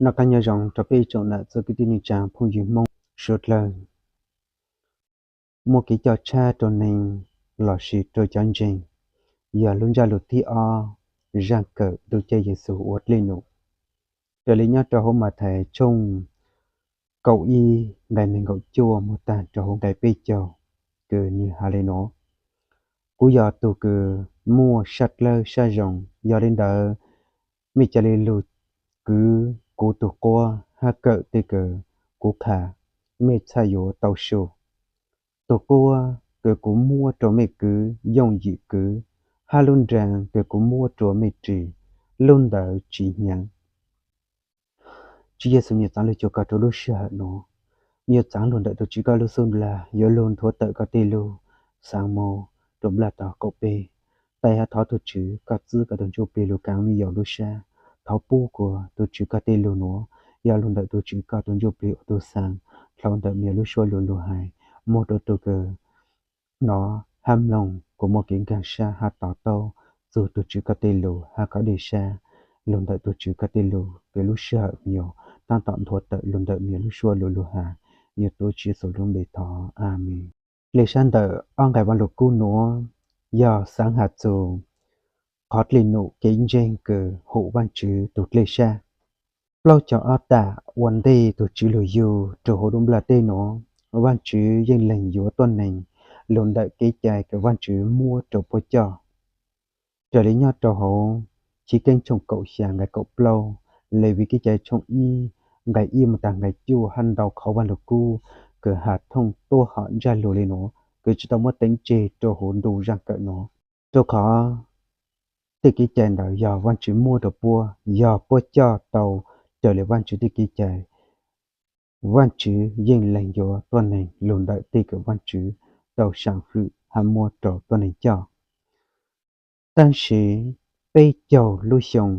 Noj qab nyob zoo rau peb ib tsoom nam txiv kwv tij neej tsa phooj ywg Hmoob suav dlawg. Muaj kev coj tshab rau neeg lossis rau cov ntseeg yog lub ntsaj lus thib ob, zaj kawm ntuj ceeb Yexus ua dej num. Raws li nyob rau hauv Mathais tshooj kaum ib nqai nees nkaum cuaj mus tag rau hauv nqai peb caug, kws nws has li nuav: Kuv yog tug kws muaj sab dlawb sab zoo, yog li ntawd mej ca le lug kwv kuv tug quab hab kawm tej kws kuv qha, mej txhaj yuav tau su. Tug quab kws kuv muab rua mej kwv yooj yim kwv, hab lub nraa kws kuv muab rua mej ris, lub ntawd tsi hnyav. Tswv Yexus, mej yuav txaav lug cuag koj rua lub sij hawm nuav, mej yuav txaav lug ntawm tug Tswv koj lub xub nplag yuav lug nthuav tawm koj tej lug xaav moog rua nplaj tog qaum peb. Taij hab thov tug Tswv koj txwb koj tug Ntsuj Plig lug kaav mej yaum lub sab. Thov pub kuas tug Tswv koj tej lug nuav yog lug ntawm tug Tswv koj tug Ntsuj Plig ua tug xaav, dlhau ntawm mej lub suab lug lug hais, moog rua tug kws nov hab mloog kuas muaj kev nkaag sab hab to taub txug tug Tswv koj tej lug hab kov dej sab lug ntawm tug Tswv koj tej lug, kws lub sij hawm mej yuav taab tom nthuav tawm lug ntawm mej lub suab lug lug hais. Mej yuav tuav Tswv Yexus lub npe thov, Amees. Dlej sab ntawm ob nqai Vaaj Lug Kub nuav yog xaav has txug qhov dlej num kev ntseeg kws hum Vaajtswv tug dlej sab. Plaub caug ob tam ua ntej tug Tswv lug yug rua huv lub nplaj teb nuav, Vaajtswv yeej lees yuav tuab neeg lug ntawm kev cai kws Vaajtswv muab rua puab coj. Raws li nyob rau hauv Chiv Keeb tshooj kaum xya nqai kaum plaub, Levis Kev cai tshooj ib nqai ib mus taag nqai cuaj hab ntau qhov Vaaj Lug Kub kws has thooj tuab hom ntsaj lug li nuav kws tsi tau muab teev tseg rua huv ntu zaj kawm nuav. Rua qhov tej kev cai ntawd yog Vaajtswv muab rua puab, yog puab coj tau raws li Vaajtswv tej kev cai. Vaajtswv yeej lees yuav tuab neeg lug ntawm tej kws Vaajtswv tau saam fwm hab muab rua tuab neeg coj. Tab sis peb caug lub xyoo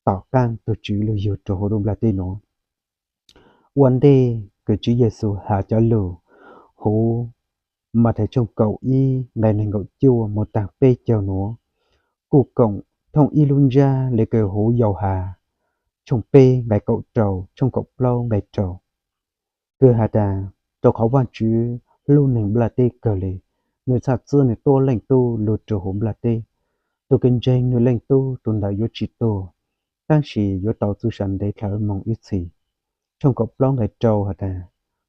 tom qaab tug Tswv lug yug rua huv lub nplaj teb nuav, ua ntej kws Tswv Yexus has cov lug huv Mathais tshooj kaum ib nqai nees nkaum cuaj mus taag peb caug nuav, kuj koom thooj ib lub ntsab le kws huv Yauhas tshooj peb nqai kaum rau, tshooj kaum plaub nqai rau, kws has tas, rua qhov Vaajtswv hlub neeg nplaj teb kawg le, nwg txhaj txib nwg tuab Leej Tub lug rua huv nplaj teb. Tug kws ntseeg nwg Leej Tub, tug ntawd yuav tsi tuag, tab sis yuav tau txuj sa ntev dlhawv moog ib txhis. Tshooj kaum plaub nqai rau has tas,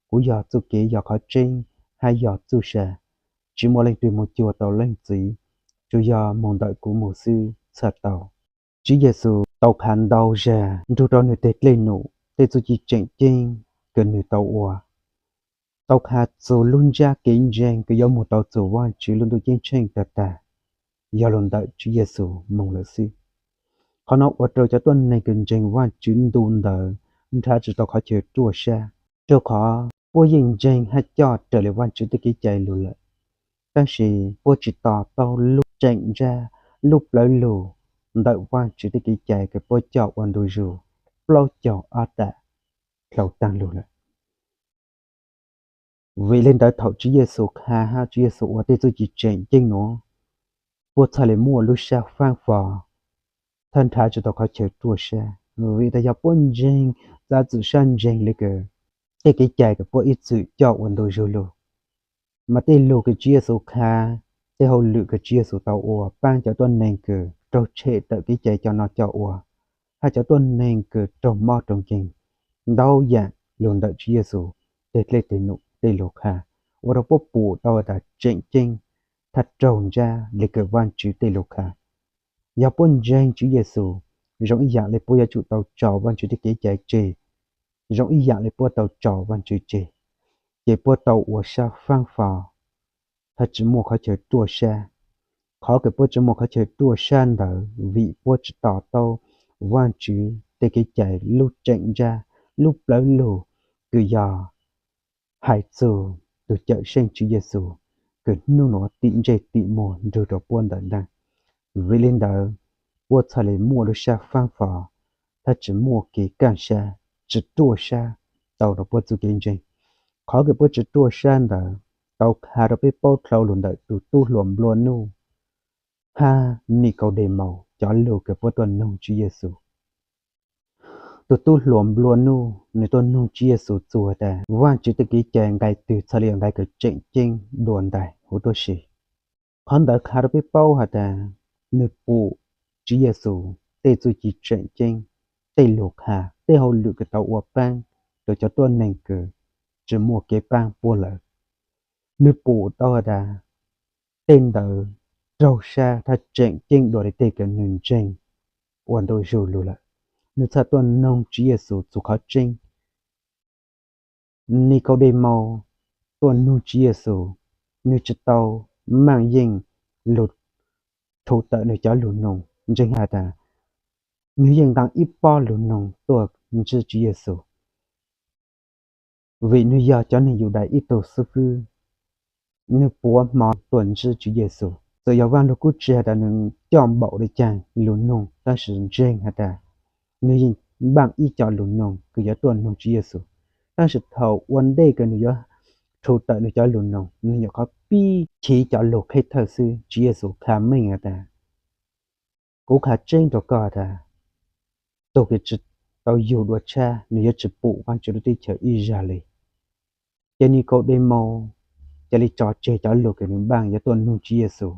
kuv yog txuj kev, yog qhov tseeb, hab yog txuj sa. Tsi muaj leej twg moog cuag tau Leej Txiv, tsuas yog moog ntawm kuv moog xwb txhaj tau. Tswv Yexus tau qha ntau zag nrug rua nwg teg dlej num tej txuj ci tseem ceeb kws nwg tau ua, tau qha txug lub ntsab kev ntseeg kws yuav moog tau txug Vaajtswv lub ntuj ceeb tsheej tag tag, yog lug ntawm Tswv Yexus moog lawm xwb. Qhov no ua rua cov tuab neeg kws ntseeg Vaajtswv ntu ntawd nrhav tsi tau qhov chaw ruaj sab, rua qhov puab yeej ntseeg hab coj raws li Vaajtswv tej kev cai lug lawm, tab sis puab tsi to taub lub tseem ntsab, lub plawv lug ntawm Vaajtswv tej kev cai kws puab coj ua ntu zug plaub caug ob tam dlhau taag lug lawm. Vim le ntawd thaum Tswv Yexus qha hab Tswv Yexus ua tej txuj ci tseem ceeb nuav, puab txhaj le muaj lub sab faab fo, txhaj nrhav tsi tau qhov chaw ruaj sab, vim tas yog puab ntseeg, txav txim sab ntseeg le kws tej kev cai kws puab ib txwm coj ua ntu zug lug. Mas tej lug kws Tswv Yexus qha, tej hauj lwm kws Tswv Yexus tau ua paab cov tuab neeg kws raug tshem tawm kev cai coj noj coj ua, hab cov tuab neeg kws raug mob raug nkeeg, ntau yaam lug ntawm Tswv Yexus tej dlej tej num tej lug qha, ua rua puab pum tau tas tseem ceeb, thaj raug ntsab le kws Vaajtswv tej lug qha. Yog puab ntseeg Tswv Yexus, zoo ib yaam le puab yuav tsum tau tso Vaajtswv tej kev cai tseg, zoo ib yaam le puab tau tso Vaajtswv tseg, ces puab tau ua sab faab fo, txhaj tsi muaj qhov chaw ruaj sab. Qhov kws puab tsi muaj qhov chaw ruaj sab ntawd vim puab tsi to taub Vaajtswv tej kev cai lub tseem ntsab, lub plawv lug kws yog hais txug tug Cawmseej Tswv Yexus kws nub nuav tim ntsej tim muag nrug rua puab ntawm nraag. Vim le ntawd, puab txhaj le muaj lub sab faab fo, txhaj tsi muaj kev kaaj sab, tsi ruaj sab tau rua puab txuj kev ntseeg. Qhov kws puab tsi ruaj sab ntawd tau qha rua peb paub dlhau lug ntawm tug tub hluas nplua nuj hab Nikaudemaus cov lug kws puab tuaj noog Tswv Yexus. tus tub hluas nplua nuj nws tuaj nug Tswv Yexus txuas tas Vajtswv tej kev cai nqai twg txhaj li yog nqai kws tseem ceeb dua ntais huv tuab si. Qhov ntawd qha rau peb paub has tas nws pum Tswv Yexus tej txuj ci tseem ceeb, tej lug qha, tej hauj lwm kws tau ua paab rau cov tuab neeg kws tsi muaj kev paab puab lawm. Nws pum tau has tas tej ntawd raug sab thaj tseem ceeb dua li tej kws nws ntseeg ua ntu zug lug lawm. Nws txhaj tuaj noog Tswv Yexus txug qhov tseeb. Nikaudemaus tuaj nug Tswv Yexus, nws tsi tau maaj yeej lug rhu tawm nws cov lug noog, ntseeg has tas nws yeej nqaa ib pob lug noog tuaj ntsib Tswv Yexus, vim nws yog cov neeg Yudais ib tug xib fwb, nws puav hmo tuaj ntsib Tswv Yexus. Txawm yog Vaaj Lug Kub tsi has tas nws coj npaum li caag lug noog, tab sis ntseeg has tas nws yeej npaaj ib co lug noog kws yuav tuaj noog Tswv Yexus. Tab sis thaum ua ntej kws nws yuav rhu tawm nws cov lug noog, nws nyuam qhuav pib chiv cov lug khej thawj xwb. Tswv Yexus qha meej has tas, kuv qha tseeb rau koj tas tug kws tsi tau yug dua tshab, nws yuav tsi pum Vaajtswv lub teb chaws ib zag li. Ces Nikaudemaus cia li tso tseg cov lug kws nws npaaj yuav tuaj nug Tswv Yexus,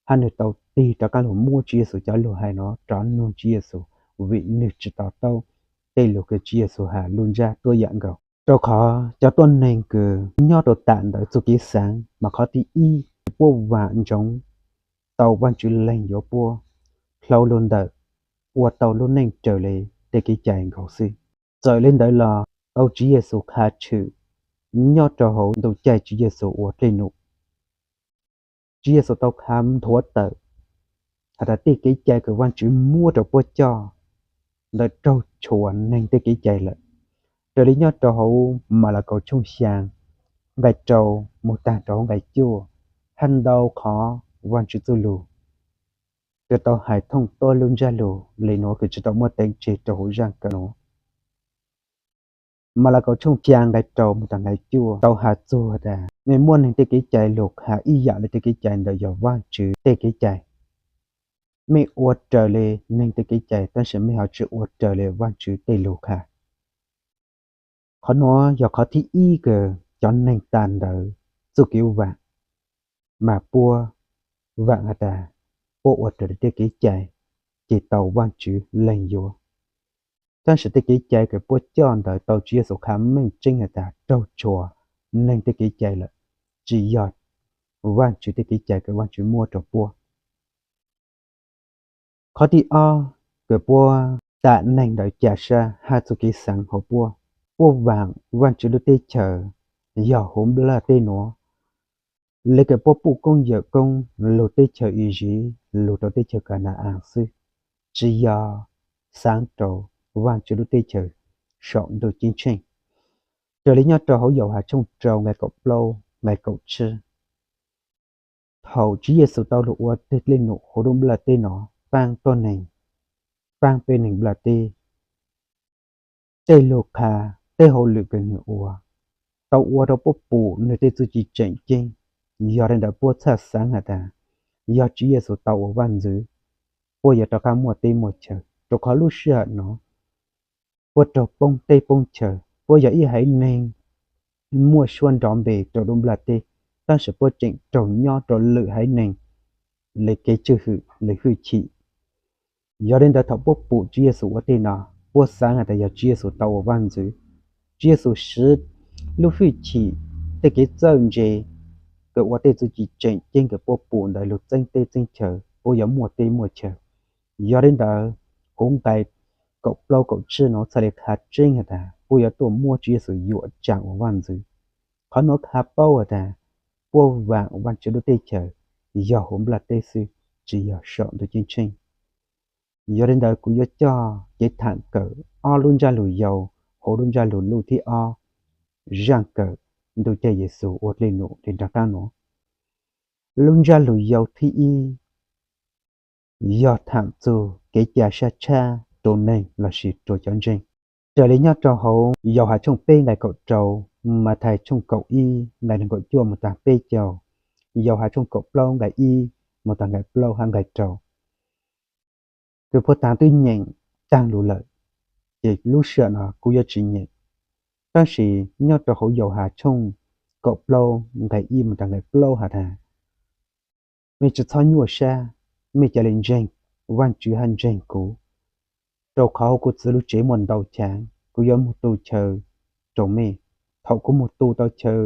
hab nws tau tig rov qaab lug muab Tswv Yexus cov lug hais no rov nug Tswv Yexus, vim nws tsi to taub tej lug kws Tswv Yexus has lub ntsab tuab yaam nkaus. Rau qhov cov tuab neeg kws nyob rau tam ntawd txuj kev xaav mas qhov thib ib, puab vaam ntsoov tau Vaajtswv lees yuav puab dhau lug ntawm ua tau lub neej raws li tej kev cai nkaus xwb. Txawm li ntawd los tau Tswv Yexus qha tshwm nyob rau hauv ntu caij Tswv Yexus ua dlej num. Tswv Yexus tau qha nthuav tawm has tas tej kev cai kws Vaajtswv muab rau puab coj ntawd raug tshua neeg tej kev cai lawm. Raws li nyob rau hauv Malakaus tshooj xyaa nqai rau moog taag rau hauv nqai cuaj, hab ntau qhov Vaajtswv txuj lug kws tau hais thooj tuab lub ntsab lug le nuav kws tsi tau muaj teev tseg rau hauv zaaj kawm nuav. Malakaus tshooj xyaa nqai rau moog taag nqai cuaj tau has txug tas, mej muab neeg tej kev cai lug qha ib yaam le tej kev cai ntawd yog Vaajtswv tej kev cai. Mej ua raws li neeg tej kev cai, tab sis mej ho tsi ua raws li Vaajtswv tej lug qha. Qhov nuav yog qhov thib ib kws cov neeg tam ntawd txuj kev vaam, mas puab vaam has tas puab ua raws li tej kev cai ces tau Vaajtswv lees yuav. Tab sis tej kev cai kws puab coj ntawd tau Tswv Yexus qha meej tseeb has tas raug tshua neeg tej kev cai lawm, tsi yog Vaajtswv tej kev cai kws Vaajtswv muab rau puab. Qhov thib ob, kws puab tam neeg ntawd ca sab hab txuj kev xaav hauv puab. Puab vaam Vaajtswv lub teb chaws yog huv nplaj teb nuav, le kws puab puj koob yawm koob lug teb chaws Iziv lug rau teb chaws Ka na-as xwb, tsi yog xaav rau Vaajtswv lub teb chaws saum ntuj ceeb tsheej. Raws li nyob rau hauv Yauhas tshooj rau nqai kaum plaub nqai kaum tsib, thaum Tswv Yexus tau lug ua dlej num huv lub nplaj teb no, paab tuab neeg, paab peb neeg nplaj teb, tej lug qha, tej hauj lwm kws nwg ua tau ua rau puab pum nwg tej txuj ci tseem ceeb. Yog li ntawd puab txhaj xaav has tas yog Tswv Yexus tau ua vaaj ntxwv, puab yuav rov qaab muaj teb muaj chaw. Rau qhov lub sij hawm no puab raug poob teb poob chaw, puab yog ib haiv neeg muaj suab nrov npe rau lub nplaj teb, tab sis puab tseem raug nyob rau lwm haiv neeg le kev tswj hwm le hwj chim. Yog li ntawd thaum puab pum Tswv Yexus ua tej no, puab xaav has tas yog Tswv Yexus tau ua vaaj ntxwv. Tswv Yexus siv lub hwj chim, tej kev txawj ntse kws ua tej txuj ci tseem ceeb kws puab pum ntawd lug txeeb teb txeeb chaw, puab yuav muaj teb muaj chaw. Yog li ntawd, huv nqai kaum plaub kaum tsib no txhaj li qha tseeb has tas puab yuav tuaj muab Tswv Yexus yuam tsaam ua vaaj ntxwv. Qhov nuav qha paub has tas puab vaam Vaajtswv lub teb chaws yog huv nplaj teb xwb, tsi yog saum ntuj ceeb tsheej. Yog li ntawd kuv yuav coj kev tham kawm ob lub ntsab lug yau huv lub ntsab lug luj thib ob, zaaj kawm ntu caij Yexus ua dlej num le nraag qaab nuav. Lub ntsab lug yau thib ib yog tham txug kev ca sab tshab rua neeg lossis rua cov ntseeg. Raws li nyob rau hauv Yauhas tshooj peb nqai kaum rau, Mathais tshooj kaum ib nqai neeg nkaum cuaj moog taag peb caug, Yauhas tshooj kaum plaub nqai ib moog taag nqai plaub hab nqai rau, kws puag taag twb nyeem taag lug lawm. ces lub sij hawm no kuv yuav tsis nyeem. Tab sis nyob rau hauv Yauhas tshooj kaum plaub nqe ib mus rau nqe plaub has tas, mej tsis txhob nyuaj sab, mej ca le ntseeg Vaajtswv hab ntseeg kuv, rau qhov hauv kuv txwv lub tsev muaj ntau chaav, kuv yuav moog tu chaw rau mej. Thaum kuv moog tu tau chaw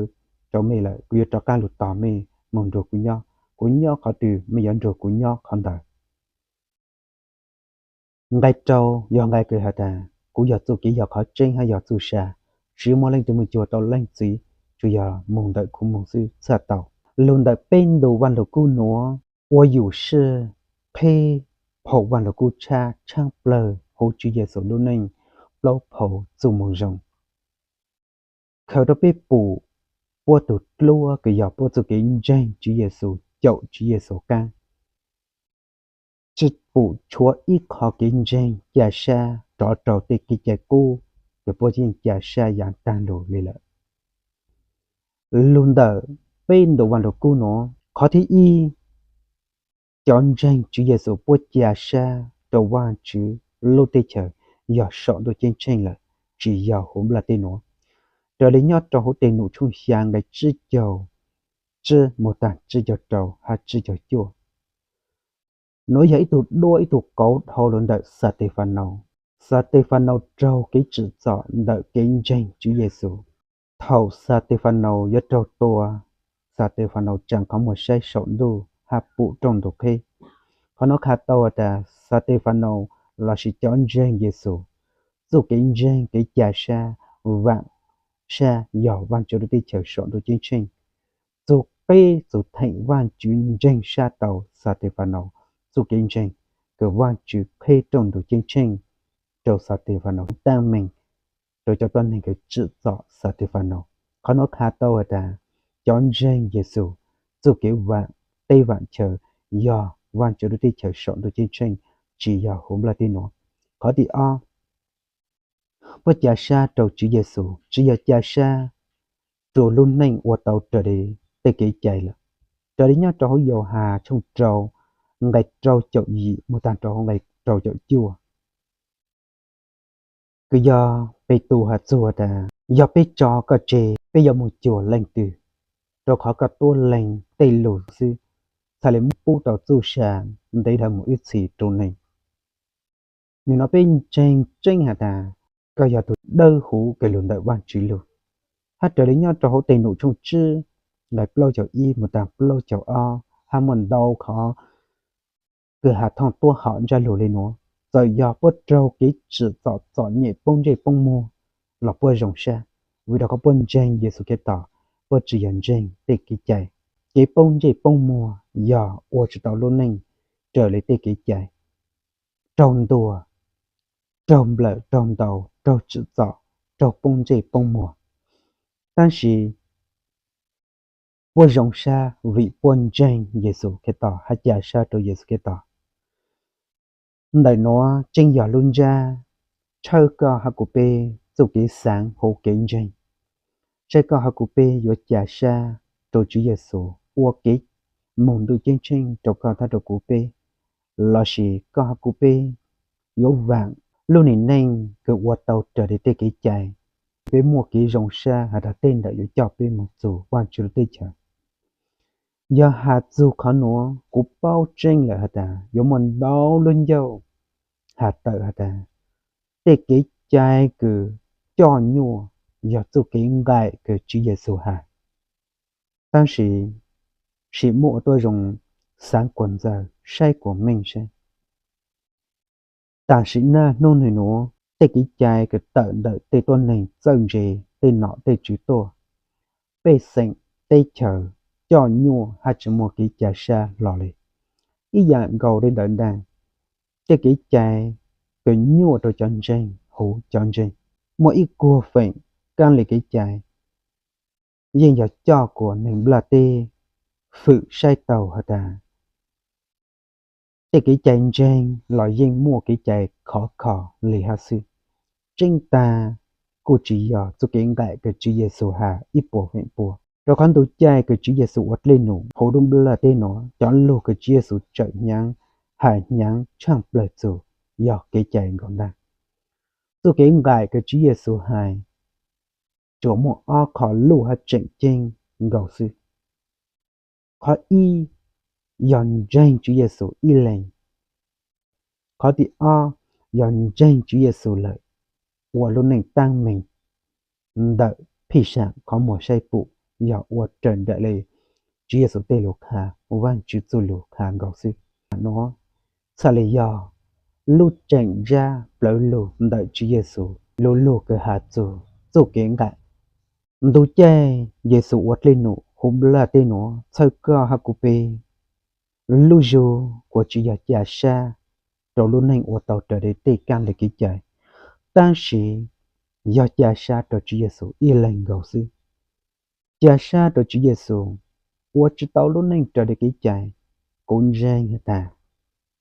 rau mej lawm, kuv yuav rov qaab lug tos mej moog nrug kuv nyob. Kuv nyob qhov twg, mej yuav nrug kuv nyob qhov ntawd. Nqe rau yog nqe kws has tas, kuv yog txuj kev, yog qhov tseeb hab yog txuj sa. Tsis muaj leej twg moog cuag tau Leej Txiv, tsuas yog moog ntawm kuv moog xwb txhaj tau. Lug ntawm peb ntu Vaaj Lug Kub nuav, ua yus sij qheb phau Vaaj Lug Kub tshab tshaab plawg huv Tswv Yexus lub neej plaub phau txuj moo zoo, khaws rau peb pum puab tug dluab kws yog puab txuj kev ntseeg Tswv Yexus, caum Tswv Yexus qaab, tsi pum tshuav ib qho kev ntseeg ca sab rov rau tej kev cai qub kws puab yeej ca sab yaav taag lug le lawm. Lug ntawm peb ntu Vaaj Lug Kub nuav, qhov thib ib, cov ntseeg Tswv Yexus puab ca sab rau Vaajtswv lub teb chaws yog saum ntuj ceeb tsheej lawm, tsis yog huv nplaj teb nuav. Raws le nyob rau huv Tes Num tshooj xyaa nqe tsib caug tsib mus taag tsib caug rau hab tsib caug cuaj. Nuav yog ib tug duab ib tug qauv dhau lug ntawm Xatefanaus. Xatefanaus raug kev tsim txom ntawm kev ntseeg Tswv Yexus. Thaum Xatefanaus yuav raug tua, Xatefanaus tsaam qhov muag saib saum ntuj hab pum rooj ntug qheb. Qhov nuav qha tau has tas Xatefanaus lossis cov ntseeg Yexus txuj kev ntseeg kev ca sab vaam sab yog Vaajtswv lub teb chaws saum ntuj ceeb tsheej. Txug qib txug theem Vaajtswv ntseeg sab tau Xatefanaus txuj kev ntseeg, kws Vaajtswv qheb rooj ntug ceeb tsheej rau Xatefanaus taag meeg rau cov tuab neeg kws tsim txom Xatefanaus. Qhov nuav qha tau has tas cov ntseeg Yexus txuj kev vaam teb vaam chaw yog Vaajtswv lub teb chaws saum ntuj ceeb tsheej, tsis yog huv nplaj teb nuav. Qhov thib ob, puab ca sab rau Tswv Yexus tsis yog ca sab rua lub neej ua tau raws le tej kev cai lawm. Raws le nyob rau huv Yauhas tshooj rau nqe rau caum yim mus taag rau nqe rau caum cuaj, kws yog Petus has txug tas, yog peb tso koj tseg, peb yuav moog cuag leej twg? Rau qhov koj tuab leeg tej lug xwb, txhaj le muab pub tau txuj sa ntev dhawv mus ib txhis rua neeg. Nwg nov peb ntseeg tseeb has tas koj yog tug dawb huv kws lug ntawm Vaajtswv lug. Hab raws le nyob rau huv Tes Num tshooj tsib nqe plaub caug ib mus taag plaub caug ob, hab muaj ntau qhov kws has thooj tuab hom ntsab lug le nuav. Txawm yog puab raug kev tsim txom txom nyem poob ntsej poob muag los puab zoo sab, vim rau qhov puab ntseeg Yexus Khetos, puab tsis yog ntseeg tej kev cai. Kev poob ntsej poob muag yog ua tsis tau lub neej raws le tej kev cai, raug ntuas, raug nplawm, raug ntaus, raug tsim txom, raug poob ntsej poob muag. Tab sis puab zoo sab vim puab ntseeg Yexus Khetos hab ca sab rua Yexus Khetos. Ntawm nuav tseeb yog lub ntsab tshawb koj hab kuv peb txuj kev xaav huv kev ntseeg, saib koj hab kuv peb yuav ca sab rua Tswv Yexus ua kev moog ntuj ceeb tsheej rau koj hab rua kuv peb, lossis koj hab kuv peb yuav vaam lub neej neeg kws ua tau raws le tej kev cai, peb muaj kev zoo sab has tas tej ntawd yuav coj peb moog txug Vaajtswv lub teb chaws. Yog has txug qhov nuav, kuv paub tseeb lawm has tas yuav muaj ntau lub ncauj has tawm has tas tej kev cai kws coj nyuaj yog txuj kev nqaim kws Tswv Yexus has. Tab sis sim muaj ua tuab zoo xaav kuas ntxaws saib kuas meej saib. Tam sim naj hnub nwg nuav tej kev cai kws tawm ntawm tej tuab neeg txawj ntse, tej nom tej tswv tuaj, pej xeem teb chaws coj nyuaj hab tsis muaj kev ca sab hlo le. Ib yaam nkaus le ntawd ntaag, tej kev cai kws nyuaj rau cov ntseeg huv cov ntseeg, muaj ib kuag feem kaab le kev cai yeej yog coj kuas neeg nplaj teb fwm saib taug has tas tej kev cai ntseeg los yeej muaj kev cai khov kho le hab xwb. Tseeb taag kuj tsis yog txuj kev nqaim kws Tswv Yexus has ib puas feem pua, rau qhov ntu caij kws Tswv Yexus ua dlej num huv lub nplaj teb nuav, cov lug kws Tswv Yexus tsawm hnyav, has hnyav tshaaj plawg txug yog kev cai nkaus ntaag. Txuj kev nqaim kws Tswv Yexus hais tsuas muaj ob qho luj hab tseem ceeb nkaus xwb. Qhov ib yog ntseeg Tswv Yexus ib leeg. Qhov tim ob yog ntseeg Tswv Yexus lawm ua lub neej taab meeg ntawm phij sam qhov muag saib pum, yog ua raws nraim li Tswv Yexus tej lug qha, Vaajtswv txuj lug qha nkaus xwb. Nuav txhaj le yog lub tseem ntsab plawv lug ntawm Tswv Yexus lub lug kws has txug txuj kev nqaim. Ntu caij Yexus ua dlej num huv nplaj teb nuav txhawb koj hab kuv peb lub zug kuas tsi yog ca sab rua lub neej ua tau raws li tej kaab le kev cai, tab sis yog ca sab rua Tswv Yexus ib leeg nkaus xwb. Ca sab rua Tswv Yexus ua tsi tau lub neej raws li kev cai. Kuv ntseeg has tas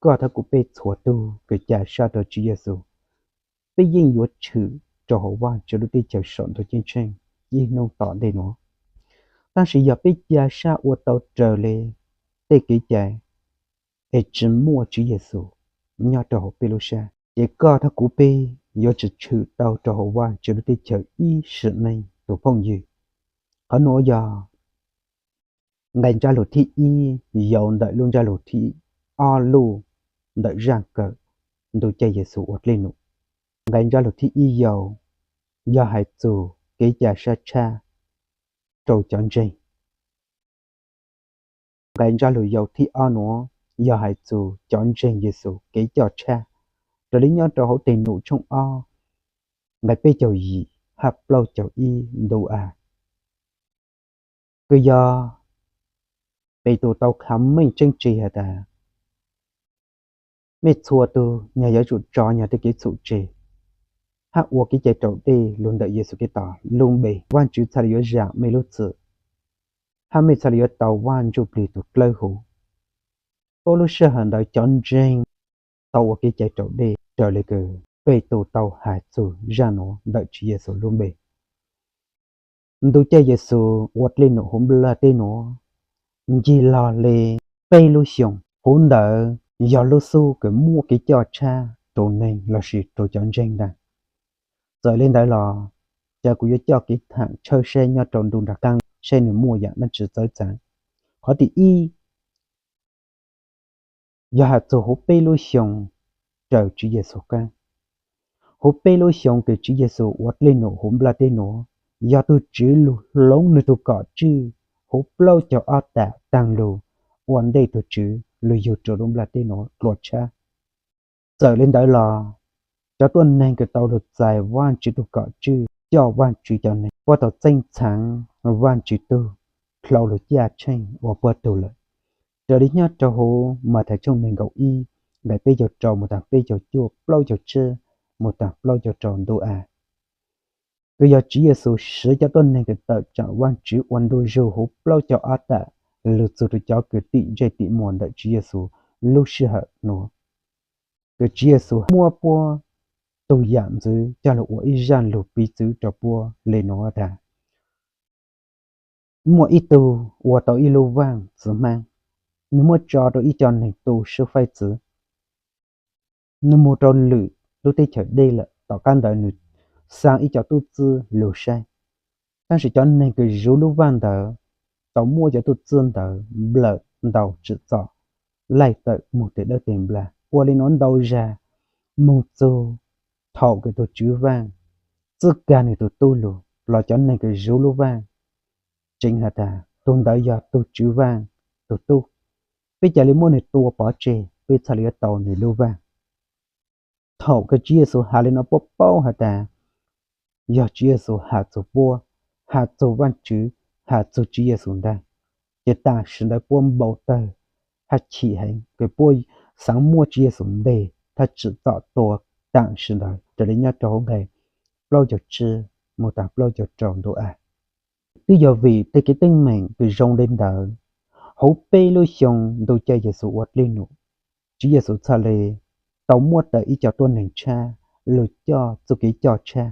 koj hab kuv peb txhua tug kws ca sab rua Tswv Yexus, peb yeej yuav tshwm rua huv Vaajtswv lub teb chaws saum ntuj ceeb tsheej ib nub tom ntej nuav. Tab sis yog peb ca sab ua tau raws li tej kev cai es tsi muaj Tswv Yexus nyob rua huv peb lub sab, ces koj hab kuv peb yuav tsi tshwm tau rua huv Vaajtswv lub teb chaws ib sim neej tus phooj ywg. Qhov nuav yog nqe ntsab lug thib ib yau ntawm lub ntsab lug thib ob luj ntawm zaaj kawm ntu caij Yexus ua dlej num. Nqe ntsab lug thib ib yau yog hais txug kev ca sab tshab rua cov ntseeg. Nqe ntsab lug yau thib ob nuav yog hais txug cov ntseeg Yexus kev coj tshab, raws li nyob rua huv Tes Num tshooj ob nqe peb caug yim hab plaub caug ib ntu a, kws yog Petus tau qha meej tseeb tseg has tas, mej txhua tug nyag yuav tsum tso nyag tej kev txhum tseg hab ua kev cai raus dlej lug ntawm Yexus Khetos lub npe. Vaajtswv txhaj le yuav zam mej lub txim hab mej txhaj le yuav tau Vaaj Ntsuj Plig tug dlawb huv. Puab lub sij hawm ntawd cov ntseeg tau ua kev cai raus dlej raws li kws Petus tau has txug zaaj nuav ntawm Tswv Yexus lub npe. Ntu caij Yexus ua dlej num huv nplaj teb nuav ncig lug le peb lub xyoos. Huv ntawd yog lub xub kws muaj kev coj tshab rua neeg lossis rua cov ntseeg ntag. Txawm le ntawd los, ca kuv yuav coj kev thaam tshawb saib nyob rua ntu nraag qaab saib nwg muaj yaam dlaab tsi txawv txav. Qhov tim ib yog has txug huv peb lub xyoos raws Tswv Yexus qaab. Huv peb lub xyoos kws Tswv Yexus ua dlej num huv nplaj teb nuav, yog tug Tswv lug hloov nwg tug kom tswj huv plaub caug ob tam taag lug ua ntej tug Tswv lug yug rua lub nplaj teb nuav dlua tshab. Txawm le ntawd los, cov tuab neeg kws tau lug txais Vaajtswv tug kom tswj coj Vaajtswv cov neeg puab tau txeeb txheeb Vaajtswv tug dlhau lug caj tsheej ua puab tug lawm. Raws li nyob rua huv Mathais tshooj neeg nkaum ib nqe peb caug rau moog taag peb caug cuaj, plaub caug tsib moog taag plaub caug rau ntu a, kws yog Tswv Yexus siv cov tuab neeg kws tawm tsaam Vaajtswv ua ntu zug huv plaub caug ob tam lug txug rua cov kws tim ntsej tim muag ntawm Tswv Yexus lub sij hawm nuav, kws Tswv Yexus muab puab tug yaam ntxwv coj lug ua ib zaaj lug piv txwv rua puab le nuav tas, muaj ib tug ua tau ib lub vaaj txiv hmaab, nwg muab tso rua ib co neeg tu sib faib txwv. Nwg moog rua lwm lub teb chaws dlej lawm, tom qaab ntawd nwg xaa ib co tub txib lug saib. Tab sis cov neeg kws zuv lub vaaj ntawd tau muab cov tub txib ntawd nplawm ntaus tsim txom, laij tawm moog teg dawb teg nplag. Ua le nuav ntau zag, moog txug thaum kws tug tswv vaaj txib kag nwg tug tub lug los cov neeg kws zuv lub vaaj tseev has tas tug ntawd yog tug tswv vaaj tug tub, peb ca le muab nwg tua pov tseg, peb txhaj le yuav tau nwg lub vaaj. Thaum kws Tswv Yexus has le nuav puab paub has tas yog Tswv Yexus has txug puab, has txug Vaajtswv, has txug Tswv Yexus ntag, ces tam sim ntawd puab npau tawg hab chim heev kws puab xaav muab Tswv Yexus nteg hab tsim txom tua tam sim ntawd, raws le nyob rua huv nqe plaub caug tsib moog taag plaub caug rau ntu a. Twb yog vim tej kev teeb meem kws zoo le ntawd, huv peb lub xyoo ntu caij Yexus ua dlej num, Tswv Yexus txhaj le tau muab tawm ib co tuab neeg tshab lug coj txuj kev coj tshab,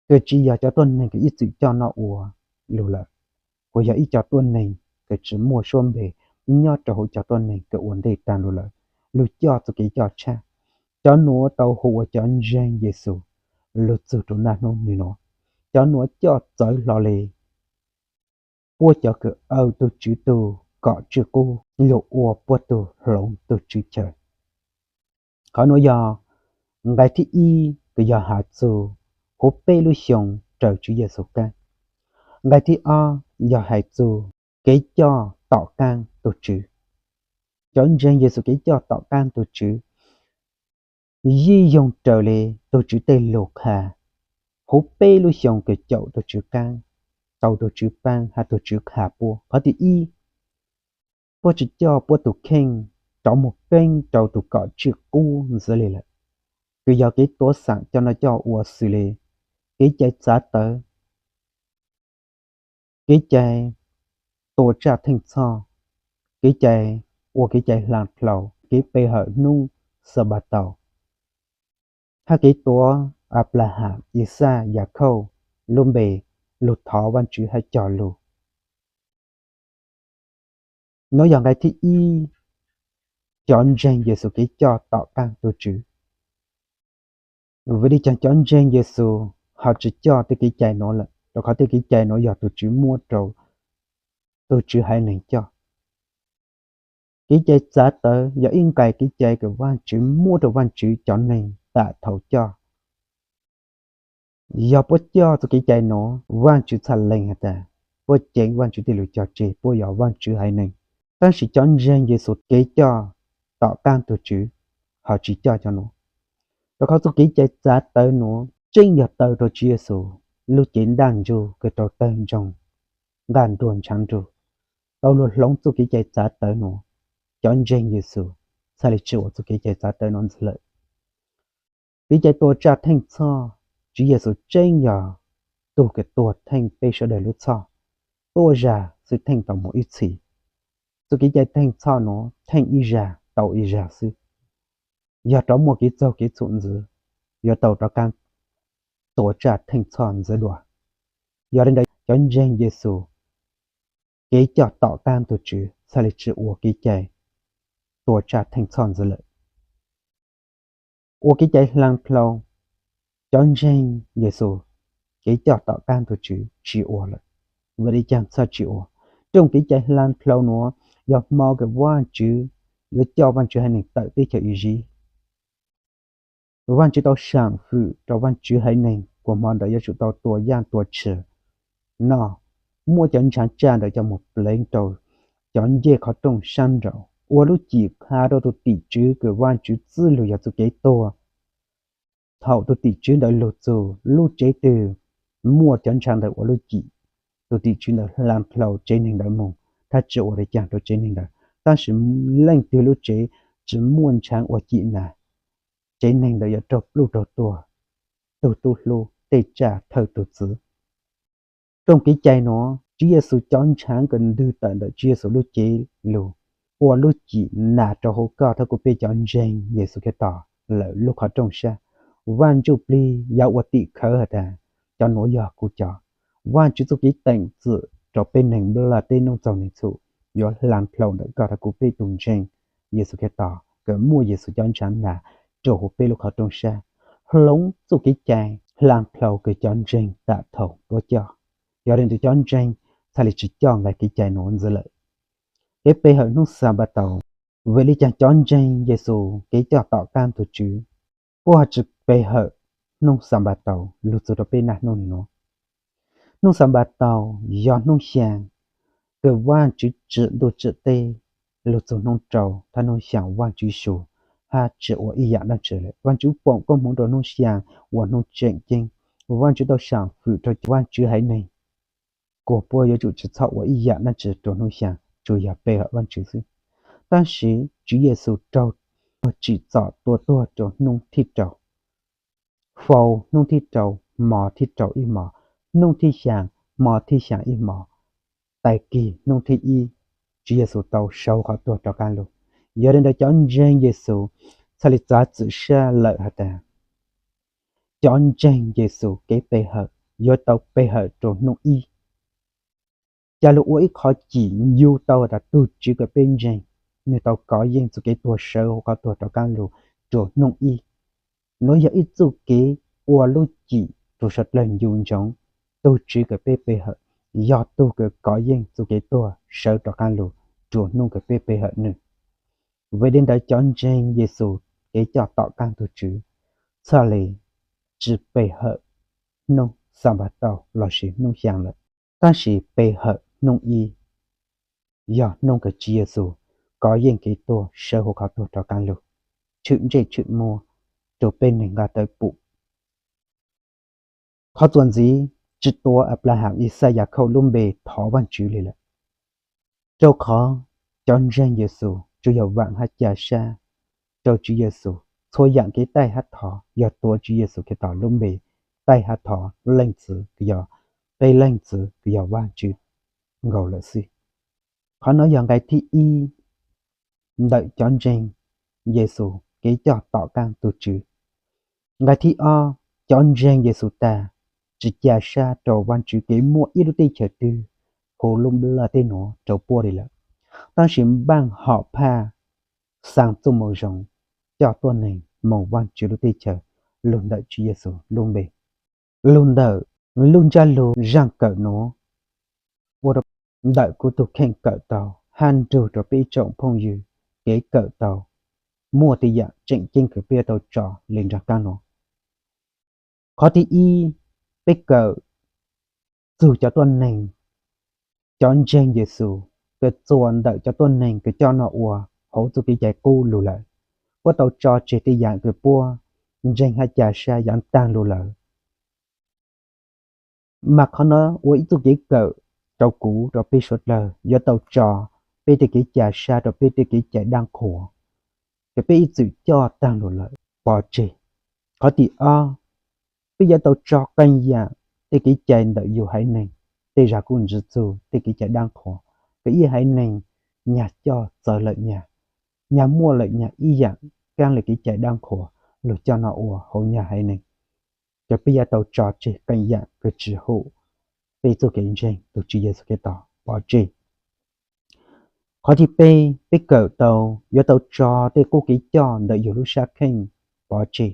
kws tsi yog cov tuab neeg kws ib txwm coj noj ua lug lawm, kuas yog ib co tuab neeg kws tsi muaj suab npe nyob rua huv cov tuab neeg kws ua ntej taag lug lawm, lug coj txuj kev coj tshab. Cov nuav tau hu ua cov ntseeg Yexus lug txug rua naj nub nwg nuav. Cov nuav coj txawv hlo le puab cov kws aw tug Tswv tug kom tswj qub lug ua puab tug hloov tug Tswv chaw. Qhov nuav yog nqai thib ib kws yog has txug huv peb lub xyoo raws Tswv Yexus qaab. Nqai thib ob yog hais txug kev coj tom qaab tug Tswv. Cov ntseeg Yexus kev coj tom qaab tug Tswv yeej yoog raws le tug Tswv tej lug qha huv peb lub xyoo kws caum tug Tswv qaab, tau tug Tswv paab hab tug Tswv qha puab. Qhov thib ib, puab tsi coj puab tug kheej rov moog peeb rua tug kom tswj qub ntxiv le lawm, kws yog kev tuav xam coj noj coj ua xws le kev cai txav tawv, kev cai tua tsaj theej txhoj, kev cai ua kev cai hla dlhau, kev pe hawm hnub Xanpataus, hab kev tuav Anplaham, Ixaj, Yakhauj lub npe lug thov Vaajtswv hab cog lug. Nuav yog nqai thib ib, cov ntseeg Yexus kev coj tom qaab tug Tswv. Vim le caag cov ntseeg Yexus ho tsi coj tej kev cai nuav lawm? Rua qhov tej kev cai nuav yog tug Tswv muab rua tug Tswv haiv neeg coj. Kev cai txav tawv yog ib nqai kev cai kws Vaajtswv muab rua Vaajtswv cov neeg tam thaus coj. Yog puab coj txuj kev cai nuav, Vaajtswv txhaj lees has tas puab ceev Vaajtswv tej lug cog tseg, puab yog Vaajtswv haiv neeg. Tab sis cov ntseeg Yexus kev coj tom qaab tug Tswv ho tsi coj cov nuav. Rua qhov txuj kev cai txav tawv nuav tseeb yog taw rua Tswv Yexus lub cev ntaj ntsug kws rau tawg ntsoog, nqaj nruag ntshav nruag, tau lug hloov txuj kev cai txav tawv nuav. Cov ntseeg Yexus txhaj le tsi ua txuj kev cai txav tawv nuav ntxiv lawm. Kev cai tua tsaj theej txhoj, Tswv Yexus tseeb yog tug kws tuag theej peb sawv daws lub txhoj, tuaj zag xwb theej tau moog ib txhis. Txuj kev cai theej txhoj nuav theej ib zag tau ib zag xwb. Yog rov muaj kev txaug kev txhum ntxiv, yuav tau rov qaab tua tsaj theej txhoj ntxiv dua. Yog le ntawd cov ntseeg Yexus kev coj tom qaab tug Tswv txhaj le tsi ua kev cai tua tsaj theej txhoj ntxiv lawm. Ua kev cai hla dlhau, cov ntseeg Yexus kev coj tom qaab tug Tswv tsi ua lawm. Vim le caag txhaj tsi ua? Rooj kev cai hla dlhau nuav yog hmo kws Vaajtswv yuav coj Vaajtswv haiv neeg tawm teb chaws Iziv. Vaajtswv tau saam fwm rua Vaajtswv haiv neeg kuas hmo ntawd yuav tsum tau tua yaaj tua tshis noj, muab cov ntshaav tsaj ntawd coj moog pleev rua cov ncej qhov rooj saab nraud, ua lub cim qha rua tug tim tswv kws Vaajtswv txwj lug yog txuj kev tuag. Thaum tug tim tswv ntawd lug txug lub tsev twg muaj cov ntshaav ntawd ua lub cim, tug tim tswv ntawd hla dlhau tsev neeg ntawd moog, thaj tsi ua le caag rua tsev neeg ntawd. Tab sis leej twg lub tsev tsi muaj ntshaav ua cim na, tsev neeg ntawd yuav raug pluj raug tuag, tug tub hlub tej tsaj thawj tug txwv. Rooj kev cai nuav, Tswv Yexus cov ntshaav kws ntws tawm ntawm Tswv Yexus lub cev lug ua lub cim nas rua huv koj thab kuv peb cov ntseeg Yexus Khetos lawm lub qhov rooj sab. Vaaj Ntsuj Plig yog ua tim khawv has tas cov nuav yog kuv cov. Vaajtswv txuj kev teem txim rua peb neeg nplaj teb nuj txaug neeg txhum yuav hla dlhau ntawm koj thab kuv peb tug ntseeg Yexus Khetos kws muaj Yexus cov ntshaav nas rua huv peb lub qhov rooj sab, hloov txuj kev cai hla dlhau kws cov ntseeg tam thaus puab coj. Yog le ntawd cov ntseeg txhaj le tsi coj nqai kev cai nuav ntxiv lawm. Kev pe hawm hnub Xanpataus, vim le caag cov ntseeg Yexus kev coj tom qaab tug Tswv, puab ho tsi pe hawm hnub Xanpataus lug txug rua peb naj nub nuav? Hnub Xanpataus yog hnub xyaa kws Vaajtswv tsim ntuj tsim teb lug txug hnub rau thab hnub xyaa Vaajtswv su hab tsi ua ib yaam dlaab tsi lawm. Vaajtswv foom koob hmoov rua hnub xyaa ua hnub tseem ceeb. Vaajtswv tau saam fwm rua Vaajtswv haiv neeg kuas puab yuav tsum tsi txhob ua ib yaam dlaab tsi rua hnub xyaa, tsuas yog pe hawm Vaajtswv xwb. Tab sis Tswv Yexus raug tsim txom tua tuag rua hnub thib rau, faus hnub thib rau, hmo thib rau ib hmo, hnub thib xyaa, hmo thib xyaa ib hmo, tag kis hnub thib ib, Tswv Yexus tau sau qhov tuag rov qaab lug. Yog le ntawd cov ntseeg Yexus txhaj le txav txim sab lawm has tas cov ntseeg Yexus kev pe hawm yuav tau pe hawm rua hnub ib. Ca lug ua ib qhov cim ncu tau has tas tug Tswv kws peb ntseeg, nwg tau kov yeej txuj kev tuag sawv huv qhov tuag rov qaab lug rua hnub ib. Nuav yog ib txuj kev ua lub cim rua suav dlawg ncu ntsoov tug Tswv kws peb pe hawm, yog tug kws kov yeej txuj kev tuag sawv rov qaab lug rua nub kws peb pe hawm nwg. Vim le ntawd cov ntseeg Yexus kev coj tom qaab tug Tswv txhaj le tsi pe hawm nub Xanpataus lossis nub xyaa lawm, tab sis pe hawm nub ib, yog nub kws Tswv Yexus kov yeej kev tuag sawv huv qhov tuag rov qaab lug, tshwm ntsej tshwm muag rua peb neeg nqaj tawv pum. Qhov txuas ntxiv, tsi tuav Anplaham, Ixayakhauj lub npe thov Vaajtswv le lawm, rua qhov cov ntseeg Yexus tsuas yog vaam hab ca sab rua Tswv Yexus. Txhua yaam kev taij hab thov yog tuav Tswv Yexus Khetos lub npe taij hab thov, leej txiv kws yog peb leej txiv kws yog Vaajtswv nkaus lawm xwb. Qhov nuav yog nqai thib ib ntawm cov ntseeg Yexus kev coj tom qaab tug Tswv. Nqai thib ob, cov ntseeg Yexus tag tsi ca sab rua Vaajtswv kev muaj ib lub teb chaws twg huv lub nplaj teb nuav rua puab le lawm, tab sis npaaj hom phaj xaa txuj moo zoo coj tuab neeg moog Vaajtswv lub teb chaws lug ntawm Tswv Yexus lub npe. Lug ntawm lub ntsab lug zaaj kawm nuav, ua rua ntawm kuv tug kheej kawm tau hab nrug rua peb ib tsoom phooj ywg kev kawm tau, muaj tej yaam tseem ceeb kws peb yuav tau tso le nraag qaab nuav. Qhov thib ib, peb kawm txug cov tuab neeg, cov ntseeg Yexus kws txuas ntawm cov tuab neeg kws coj noj ua huv txuj kev cai qub lug lawm, puab tau tso tseg tej yaam kws puab ntseeg hab ca sab yaav taag lug lawm. Mas qhov nuav ua ib txuj kev kawm rua kuv rua peb suav dlawg yuav tau tso peb tej kev ca sab rua peb tej kev cai daab qhuas kws peb ib txwm coj taag lug lawm pov tseg. Qhov thib ob, peb yuav tau tso qee yaam tej kev cai ntawm yug haiv neeg, tej zag kuj ntsis txug tej kev cai daab qhuas kws ib haiv neeg nyag coj txawv lawm nyag, nyag muaj lawm nyag ib yaam kaab le kev cai daab qhuas lug coj noj ua huv nyag haiv neeg. Ces peb yuav tau tso tseg qee yaam kws tsi hum peb txuj kev ntseeg tug Tswv Yexus Khetos pov tseg. Qhov thib peb, peb kawm tau yuav tau tso tej qub kev coj ntawm yug lub sab kheej pov tseg,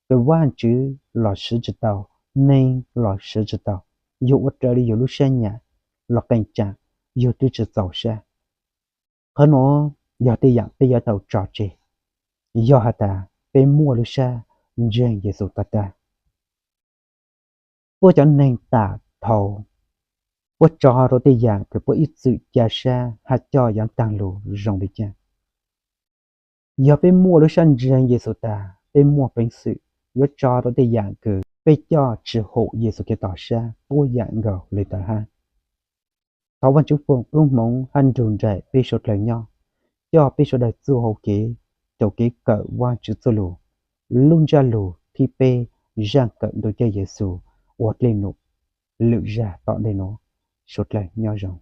kws Vaajtswv los swv tsi tau, neeg los swv tsi tau, yug ua raws le yug lub sab nyam los qee tsaam yug twb tsi txaus sab. Qhov nuav yog tej yaam peb yuav tau tso tseg, yog has tas peb muaj lub sab ntseeg Yexus tag tag. Puab cov neeg tam thaus, puab tso rua tej yaam kws puab ib txwm ca sab hab coj yaav taag lug zoo le caag. Yog peb muaj lub sab ntseeg Yexus tag, peb muaj peev xwm yuav tso rua tej yaam kws peb coj tsi hum Yexus Khetos sab tuab yaam nkaus le tawm hab. Thov Vaajtswv foom koob moov hab nrug nraim peb suav dlawg nyob, coj peb suav dlawg txuj hau kev rua kev kawm Vaajtswv txuj lug, lub ntsab lug thib peb, zaaj kawm ntuj ceeb Yexus ua dlej num lwm zag tom ntej nuav. Suav dlawg nyob zoo.